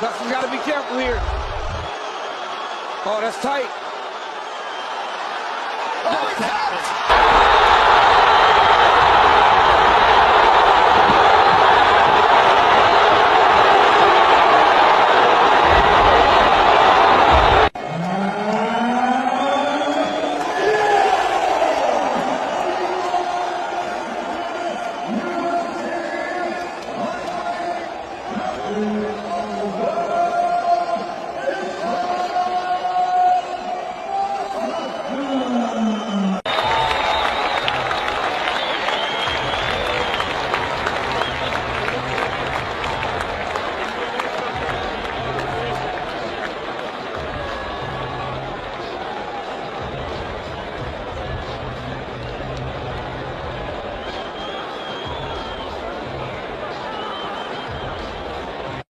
Dustin's got to be careful here. Oh, that's tight. Oh, he tapped!